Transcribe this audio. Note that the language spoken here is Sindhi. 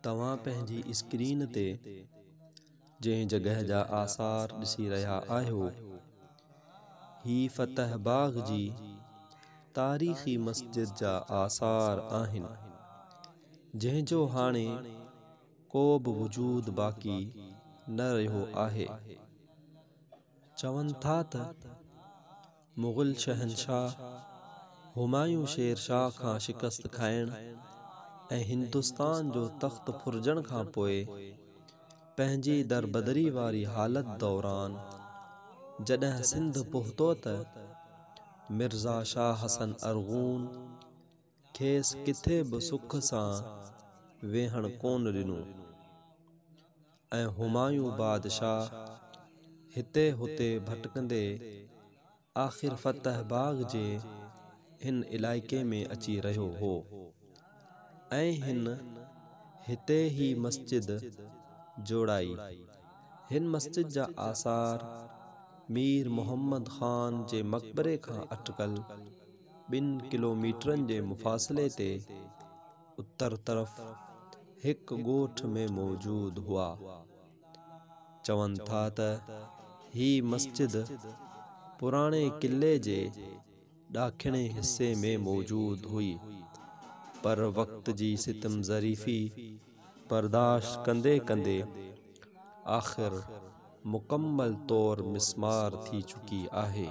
توهان پنهنجي اسڪرين تي جنهن جڳهه جا آثار ڏسي رهيا آهيو، هي فتح باغ جي تاريخي مسجد جا آثار آهن، جنهن جو هاڻي ڪو به وجود باقي نه رهيو آهي. چون ٿا ته مغل شهنشاهه همايون شير شاهه کان شڪست کائڻ ۽ هندستان جو تخت ڦرجڻ کان پوء پنهنجي دربدري واري حالت دوران جڏهن سنڌ پهتو ته مرزا شاهه حسن ارغون کيس ڪٿي به سک سان ويهڻ ڪونه ڏنو ۽ همايون بادشاهه هتي هتي ڀٽڪندي آخر فتح باغ جي هن علائقي ۾ اچي رهيو هو ۽ هن هتي هي مسجد جوڙائي. هن مسجد جا آثار مير محمد خان جي مقبري کان اٽڪل ٻن ڪلوميٽرن جي مفاصلي تي اتر طرف هڪ ڳوٺ ۾ موجود هئا. چون ٿا ته هي مسجد پراڻي قلعي جي ڏاکڻي حصي ۾ موجود هئي، پر وقت جي ستم ظريفي برداشت ڪندي ڪندي آخر مڪمل طور مسمار ٿي چڪي آهي.